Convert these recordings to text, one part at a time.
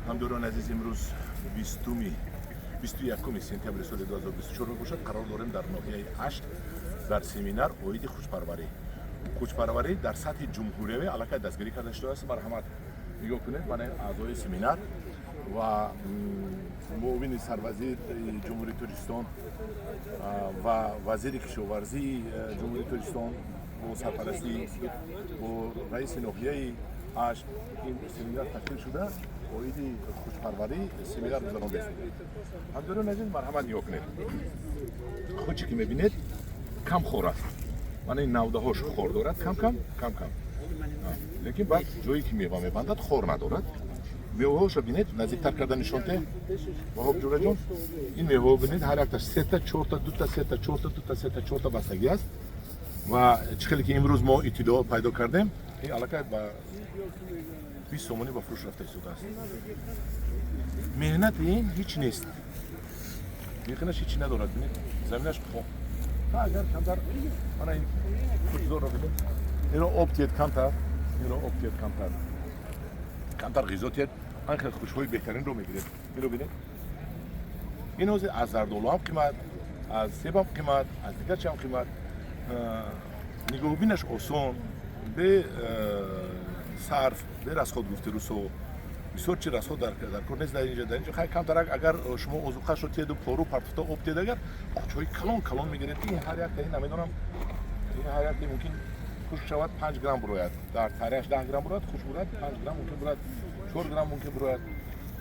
Ҳамдиёрони азиз, имрӯз бистуми 21-уми сентябри соли 2024 мебошад. Қарор дорем дар ноҳияи Ашт, дар семинар оиди хучпарварӣ. Хучпарварӣ дар сатҳи ҷумҳуриявӣ аллакай дастгирӣ карда шудааст. Марҳамат, нигоҳ кунед, мана аъзои семинар ва муовини сарвазири Ҷумҳурии Тоҷикистон ва вазири кишоварзии Ҷумҳурии Тоҷикистон бо сарпарастии бо раиси ноҳияи Ашт ин семинар ташкил шуда, оиди хучпарварӣ семинар гузаронда. Ҳамдиёрони азиз, марҳамат, нигоҳ кунед. Хуче ки мебинед, кам хор аст. Мана ин навдаҳош хор дорад, кам кам, кам кам, лекин баъд ҷое ки мева мебандад, хор надорад. Меваҳошо бинед, наздиктар карда нишон те, Ваҳоб ҷураҷон. Ин меваҳо, бинед, ҳар якташ сета, чорта, дута, сета, чорта, дута, сета, чорта бастагӣ аст. Ва чӣ хеле ки имрӯз мо иттилоъ пайдо кардем, ин аллакай ба 20 сомонӣ ба фурӯш рафта истодааст. Меҳнати ин ҳеҷ нест, меҳнаташ ҳеҷ надорад. Бинед, заминаш агар камтар, мана ин хучзорро бинед, ино об тиед камтар, ино об тиед камтар, камтар ғизо тиед, ан хел хушҳои беҳтаринро мегиред. Ино бинед, ин ҳозир аз зардолу ҳам қимат, аз себ ҳам қимат, аз дигар чи ҳам қимат. Нигоҳубинаш осон, бе сарф, бе расход. Гуфти русо, бисёр чи расход дар кор нест дар инҷа. Дар инҷа хай камтарак, агар шумо озуқашро тиеду пору партофта об тиед, агар хучҳои калон калон мегиред, ки ин ҳар якта, ин намедонам, ин ҳар якта мумкин хушк шавад, 5 грамм бурояд, дар тарияш 10 грамм бурояд, хушк бурояд, 5 грамм мумкин бурояд, 4 грамм мумкин бурояд.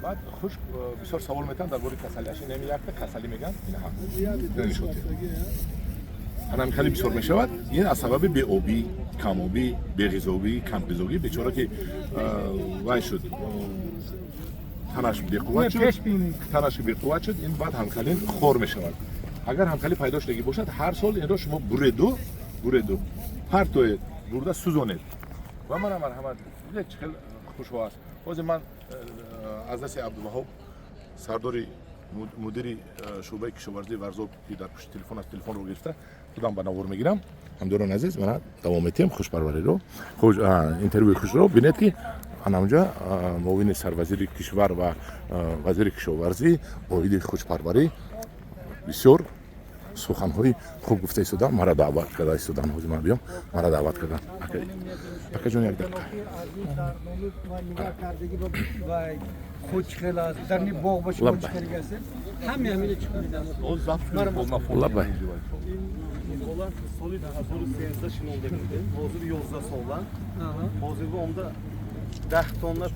Баъд хушк бисёр савол метаванд дар бораи касалиаш. Ин якта касалӣ мегӯянд, инаҳа нишон. Анам хеле бисёр мешавад. Ин аз сабаби беобӣ, камобӣ, беғизобӣ, камғизогӣ. Бечора ки вай шуд, танаш беқувват шуд, танаш беқувват шуд, ин баъд ҳамкалин хор мешавад. Агар ҳамкалӣ пайдо шудагӣ бошад, ҳар сол инро шумо буреду, буреду партоед, бурда сӯзонед. Ва мана, марҳамат, дидед, чӣ хел хушҳо аст. Ҳозир ман аз дасти Абдуваҳоб, сардори мудири шӯъбаи кишоварзии Варзоб, ки дар пушти телефон аст, телефонро гирифта, худам ба навор мегирам. Ҳамдиёрони азиз, мана давом метиҳем хушпарвариро, интервюи хушро. Бинед, ки анамҷа муовини сарвазири кишвар ва вазири кишоварзӣ оиди хушпарварӣ бисёр суханҳои хуб гуфта истодан, мара даъват карда истодан. Ҳозир ман биём, мара даъват кардан. Акаҷон, як дақиқа. Худ чӣ хел аст, дарни боғ ба шумо чӣ хел ҳастед, ҳаме ҳамино чӣ кунед? Лаббай. Ниҳолат соли 2013 шинонда будем, ҳозир 11 сола. Ҳозир омда 10 тонна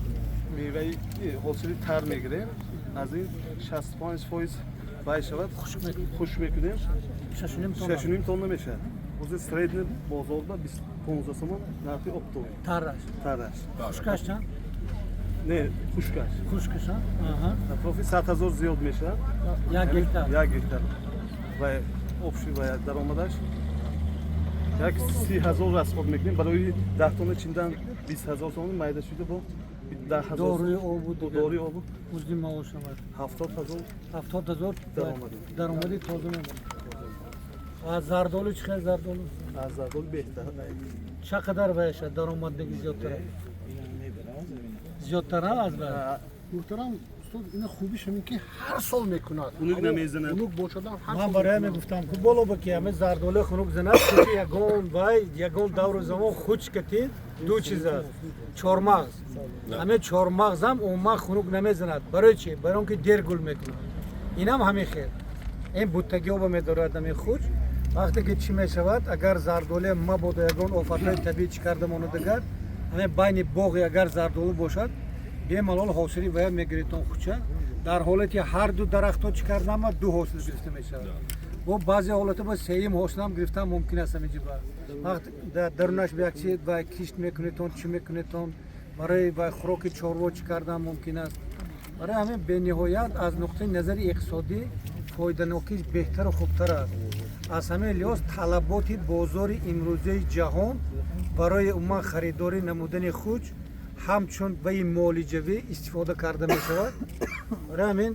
меваи ҳосили тар мегирем. Аз ин 65% вай шавад, хушк мекунем, 6,5 тонна мешавад. Ҳозир средний бозорда 15 сомон нархи оптовый. Тараш? Тараш. Хушкаш чанд? Не, хушкаш. Хушкаш. Атрофи 100 000 зиёд мешавад. 1 гектар? 1 гектар. Ва общий ва даромадаш як 30 000 расход мекунем барои 10 тонна чиндан, 20 000 сомон майда шуда бо 10 000. Дорои обу? Дорои обу. Музди маош шавад? 70 000. 70 000. Даромади. Даромади тоза мемонад. Аз зардолу чӣ хел, зардолу? Аз зардолу беҳтар. Ча қадар ваяша даромаддагӣ зиёдтар, зиёдтар аз вай? Муҳтарам устод, ина хубиш ҳамин ки ҳар сол мекунад. Хунук намезанад. Хунук бошадам ҳар Ман сол бароя мекунад. мегуфтам, ки боло ба ки ҳаме зардолу хунук занад, чунки ягон вай, ягон давру замон хуч катид, ду чиз аст: чормағз. Ҳаме чормағзам умуман хунук намезанад. Барои чи? Барои он ки дер гул мекунад. Инам ҳамин хел, ин буттагиҳоба медорад ҳамин хуч. Вақте ки чӣ мешавад, агар зардоле мабодо ягон офатҳои табиӣ чӣ карда монадагар, ҳаме байни боғи агар зардолу бошад, бемалол ҳосили вая мегиритон хуча. Дар ҳолати ҳар ду дарахтҳо чӣ кардама, ду ҳосил гирифта мешавад. Бо баъзе ҳолатҳо бо сеюм ҳосилам гирифтан мумкин аст. Ҳаминҷиба вақт дарунаш ба як чи ва кишт мекунедтон, чӣ мекунедтон, барои ва хӯроки чорво чӣ кардан мумкин аст. Барои ҳамин бениҳоят аз нуқтаи назари иқтисодӣ фоиданокиш беҳтару хубтар аст. Аз ҳамин лиҳоз талаботи бозори имрӯзаи ҷаҳон барои умуман харидорӣ намудани хуч ҳамчун ваи муолиҷавӣ истифода карда мешавад. Барои ҳамин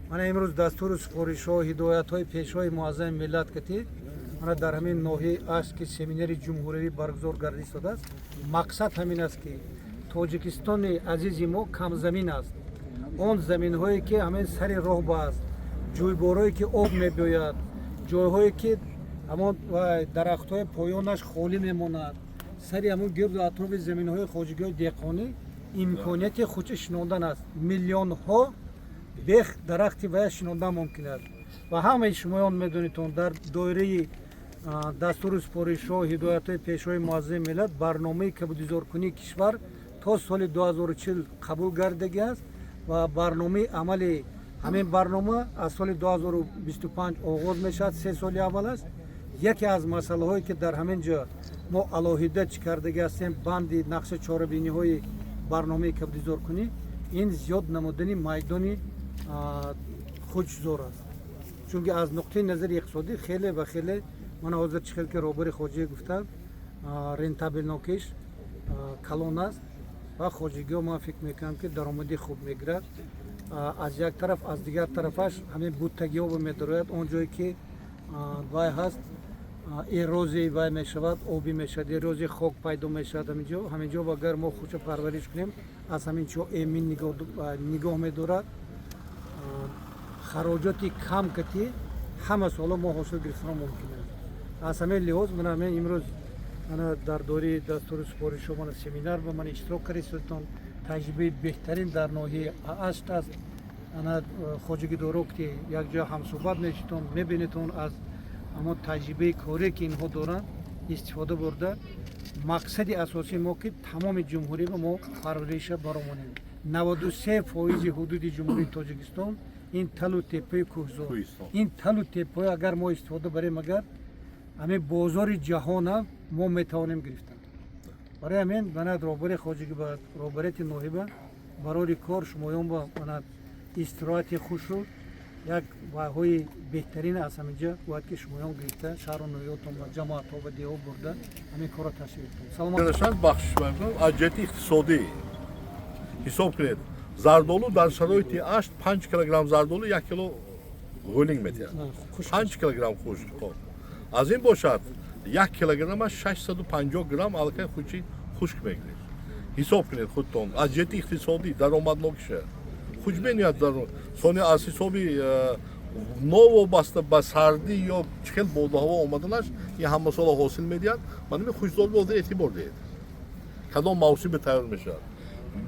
мана имрӯз дастуру супоришҳо, ҳидоятҳои Пешвои Муаззами миллат кати мана дар ҳамин ноҳияи Ашт ки семинари ҷумҳуриявӣ баргузор гардида истодааст, мақсад ҳамин аст, ки Тоҷикистони азизи мо камзамин аст. Он заминҳое, ки ҳамин сари роҳ ба аст, ҷӯйборое, ки об мебиёяд, ҷойҳое, ки ҳамон дарахтҳои поёнаш холӣ мемонад, сари ҳамон гирду атрофи заминҳои хоҷагиҳои деҳқонӣ имконияти хуча шинондан аст. Миллионҳо бех дарахти вая шинондан мумкин аст. Ва ҳамаи шумоён медонедтон, дар доираи дастуру супоришҳо, ҳидоятҳои Пешвои Муаззами миллат барномаи кабудизоркунии кишвар то соли 2040 қабул гардидагӣ аст ва барномаи амали ҳамин барнома аз соли 2025 оғоз мешавад, 3 соли аввал аст. Яке аз масъалаҳое, ки дар ҳамин ҷо мо алоҳида чӣ кардагӣ ҳастем, банди нақша чорабиниҳои барномаи кабудизоркунӣ, ин зиёд намудани майдони хучзор аст, чунки аз нуқтаи назари иқтисодӣ хеле ва хеле, мана ҳозир чӣ хел ки роҳбари хоҷагӣ гуфтанд, рентабелнокиш калон аст ва хоҷагиҳо, ман фикр мекунам, ки даромади хуб мегирад аз як тараф, аз дигар тарафаш ҳамин буттагиҳо медарояд. Он ҷое ки вай ҳаст, эрозияи вай мешавад, обӣ мешавад, эрозияи хок пайдо мешавад. Ҳаминҷо агар мо хуча парвариш кунем, аз ҳамин ҷо эмин нигоҳ медорад. Хароҷоти кам кати ҳама сола мо ҳосил гирифтан мумкин аст. Аз ҳамин лиҳоз мана ҳамин имрӯз мана дар доираи дастури супоришҳо мана семинар ба ман иштирок кардистон. Таҷрибаи беҳтарин дар ноҳияи Ашт аст. Ана хоҷагидоро ки якҷоя ҳамсӯҳбат мешитон, мебинедон, аз ҳамон таҷрибаи корие, ки инҳо доранд, истифода бурда, мақсади асосии мо, ки тамоми ҷумҳурӣ ба мо парвариша баромонем. 93% ҳудуди Ҷумҳурии Тоҷикистон ин талу теппаи кӯҳзор. Кӯҳистон. Ин талу теппаҳо агар мо истифода барем, агар ҳамин бозори ҷаҳона мо метавонем гирифтан. Барои ҳамин мана роҳбари хоҷагӣ ба роҳбарияти ноҳиба барори кор, шумоён ба мана истироҳати хушу як вайҳои беҳтарин аз ҳаминҷа бояд, ки шумоён гирифта, шаҳру ноҳиётон ба ҷамоатҳо ба деҳо бурда, ҳамин корро ташриф кунед. Саломат. Дигарашанд, бахшиш мекунам, аз ҷиҳати иқтисодӣ ҳисоб кунед: зардолу дар шароити Ашт 5 килограмм зардолу 1 кило ғӯлинг метиҳад. Хуш. 5 килограмм хушк. Хоб, аз ин бошад, 1 килограммаш 650 грамм аллакай хучи хушк мегиред. Ҳисоб кунед худтон, аз ҷиҳати иқтисодӣ даромаднокиша хуч бениҳоят дар сони аз ҳисоби новобаста ба сардӣ ё чӣ хел боду ҳаво омаданаш, ин ҳамасола ҳосил медиҳад. Манами хушзор ҳозир эътибор диҳед, кадом мавсиме тайёр мешавад.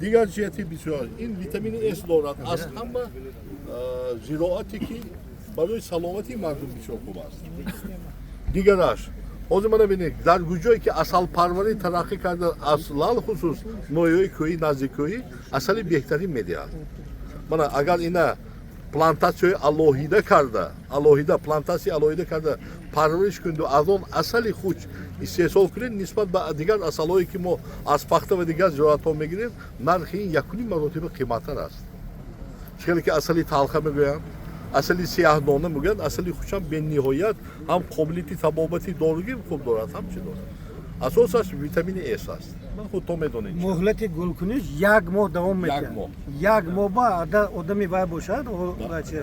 Дигар ҷиҳати бисёр, ин витамини С дорад, аз ҳама зироате, ки барои саломатии мардум бисёр хуб аст. Дигараш, ҳозир мана бинед, дар куҷое ки асалпарварӣ тараққӣ карда, алалхусус ноҳияҳои кӯҳӣ, назди кӯҳӣ, асали беҳтарин медиҳад. Мана агар ина плантатсияҳои алоҳида карда, алоҳида плантатсия алоҳида карда парвариш кунеду аз он асали хуч истеҳсол кунед, нисбат ба дигар асалҳое, ки мо аз пахта ва дигар зироатҳо мегирем, нархи ин 1,5 маротиба қиматтар аст. Чӣ хеле ки асали талха мегӯянд, асали сиёҳдона мегӯянд, асали хучам бениҳоят ҳам қобилияти табобати доругӣ хуб дорад, ҳам чӣ дорад. Асосаш витамини С аст, ман худтон медонед. Муҳлати гулкуниш як моҳ давом метиҳад. Моҳ. Як моҳ ба одами вай бошад,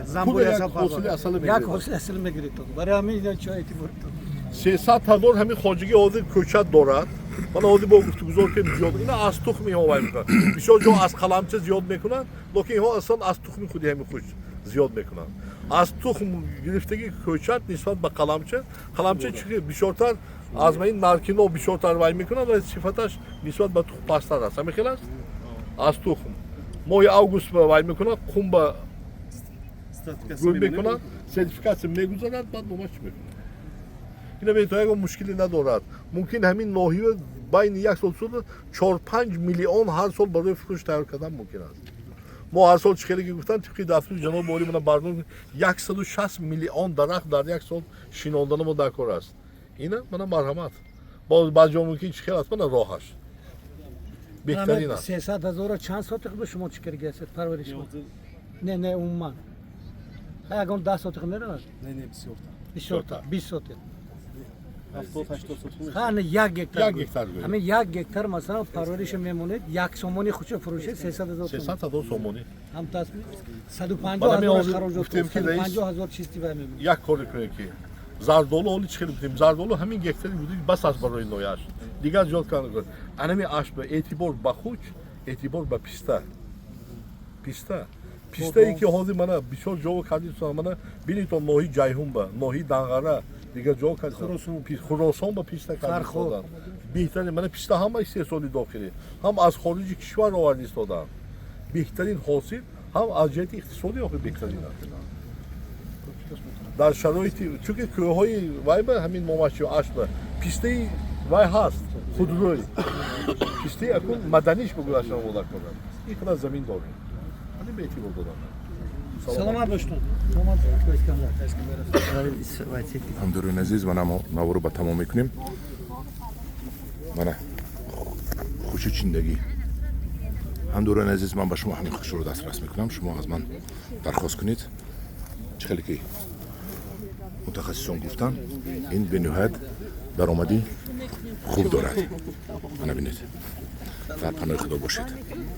занбури Як асал ҳосили асал як мегиред. Ҳосили асал мегиред. Барои ҳамин ина чо эътиборитон. 300 000 ҳамин хоҷагӣ ҳозир кӯчат дорад. Мана ҳозир бо гуфтугузор ки зиёд ина аз тухми инҳо вай мекунанд. Бисёр ҷо аз қаламча зиёд мекунанд, лекин инҳо аслан аз тухми худи ҳамин хуч зиёд мекунанд. Аз тухм гирифтагӣ кӯчат нисбат ба қаламча, қаламча чӣ бисёртар аз ин наркино бисёртар вай мекунад ва сифаташ нисбат ба тухм пасттар аст. Ҳамин хел аст. Аз тухм моҳи август ба вай мекунад, қум ба гул мекунад, сертификатсия мегузарад, баъд номаш чӣ мекунад. Ина бе то ягон мушкиле надорад. Мумкин ҳамин ноҳия байни як сол суд 4-5 миллион ҳар сол барои фурӯш тайёр кардан мумкин аст. Мо ҳар сол, чӣ хеле ки гуфтан, тибқи дастури ҷаноби олӣ, мана барнома, 160 миллион дарахт дар як сол шинондана мо дар кор аст. Ина мана марҳамат, боз баъзе ҷо мумкин чӣ хел аст, мана роҳаш беҳтарин аст. 300 000-ро чанд сотиқ ба шумо чӣ карда ҳастед парвариш? Не, умуман ягон 10 сотиқ меравад? Не, бисёртар. Бисёртар, 20 сотиқ. 70-80 сотиқ. Ха, не, 1 гектар. 1 гектар гӯед. Ҳамин 1 гектар, масалан, парвариша мемонед, 1 сомони хуча фурӯшед, 300 000. 300 000 сомонӣ. Ҳам тасмин 150 Мана мен ҳазор ҳозир хароҷот, гуфтем, ки раис- 150 000 чисти вай мемонад. Як коре кунед, ки зардолу оли чӣ хеле гуфтем, зардолу ҳамин гектари буди бас аст барои нояш, дигар зиёд кардан. Анами ашба эътибор ба хуч, эътибор ба писта. Писта Пистае, ки ҳозир мана бисёр ҷо кардисон, мана бинитон, ноҳи Ҷайҳунба, ноҳи Данғара, дигар ҷо кардисон, Хуросон ба писта кардистодан. Беҳтарин мана писта ҳама истеҳсоли дохилӣ, ҳам аз хориҷи кишвар оварда истодаанд. Беҳтарин ҳосил, ҳам аз ҷиҳати иқтисодӣ охи беҳтарин аст дар шароити, чунки кӯҳҳои вай ба ҳамин Момачи Ашба пистаи вай ҳаст, худрӯй пистаи акун маданиш ба гузаштан омода кунад. Ин қадар замин дорем, ҳамин ба эътибор додам. Саломат бошед. Ҳамдорони азиз, мана мо наворо ба тамом мекунем. Мана хуши чиндагӣ. Ҳамдорони азиз, ман ба шумо ҳамин хуширо дастрас мекунам. Шумо аз ман дархост кунед. Чӣ хеле ки мутахассисон гуфтанд, ин бениҳоят даромадӣ хуб дорад. Мана бинед. Дар паноҳи Худо бошед.